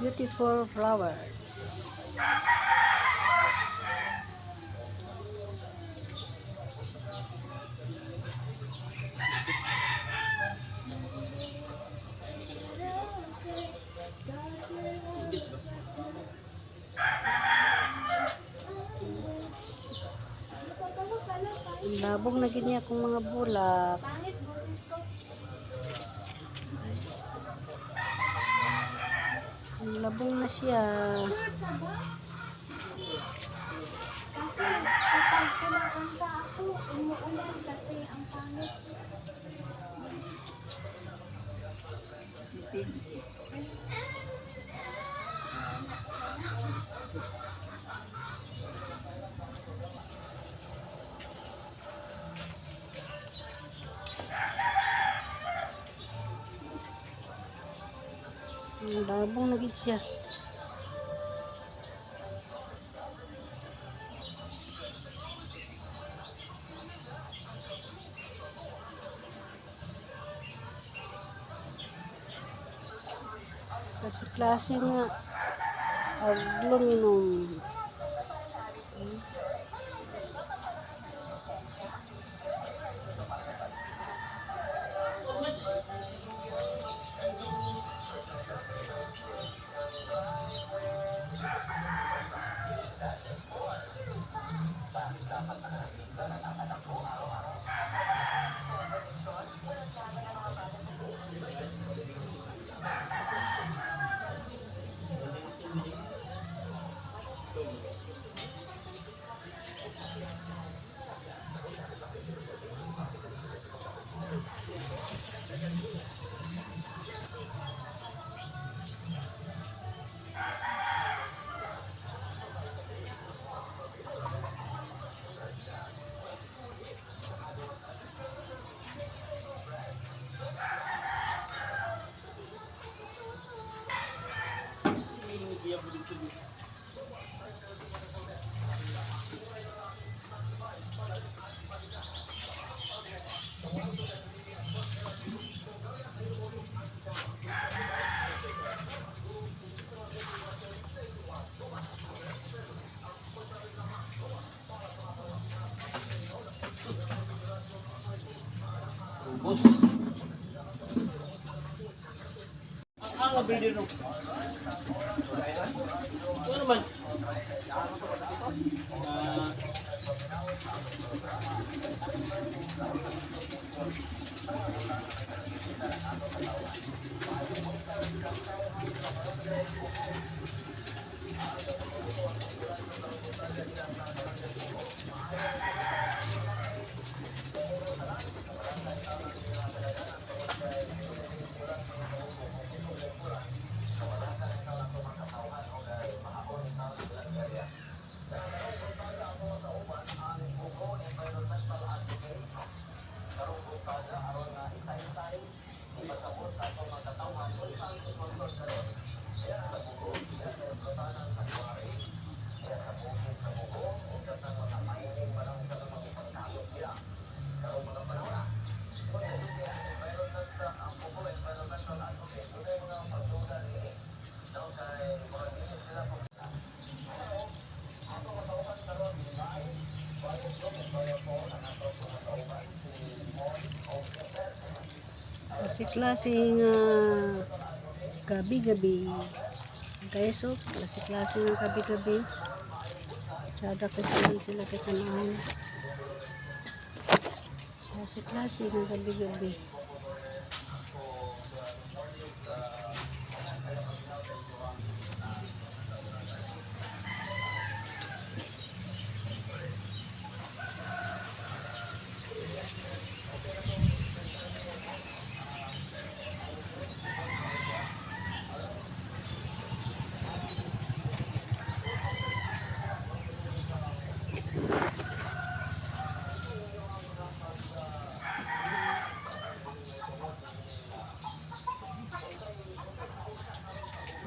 Beautiful flowers. Ang labong na gid niya akong mga bulak. Pangit boses ko. Ang labong na siya. Sure ka ba? Kasi kapag kumakanta ako, umuulan kasi ang pangit. Ang labong na gid siya. Kasi klase nga agluminum. Ubos. Ang ang no. Ano naman? Ah, Kasi klase nga gabi-gabi. Guys, so klase-klase ng gabi-gabi. Tsada kasi lang sila kay kanahan. Klase-klase ng gabi-gabi.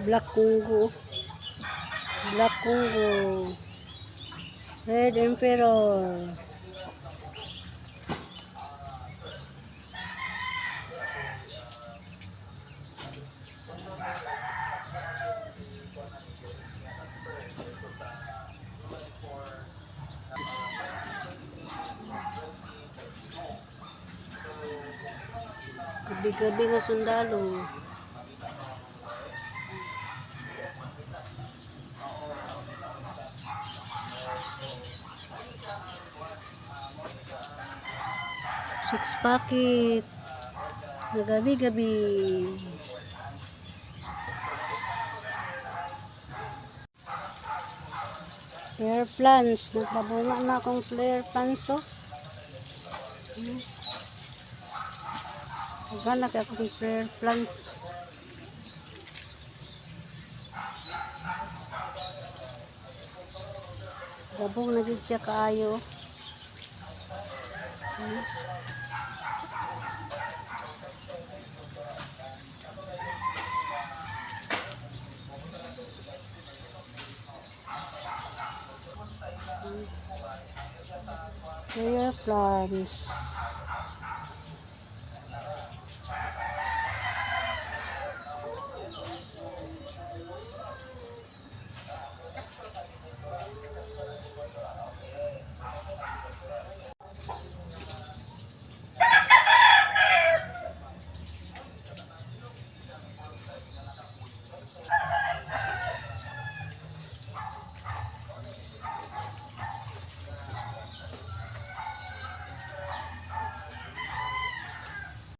Black Congo. Black Congo. Red Emperor. Gabi-gabi nga sundalo. Six packet. Nga gabi-gabi. Prayer plants. Nagpabunga na akong prayer plants, oh. Naghanap akong prayer plants. Gabong na jud siya kaayo. Prayer plants.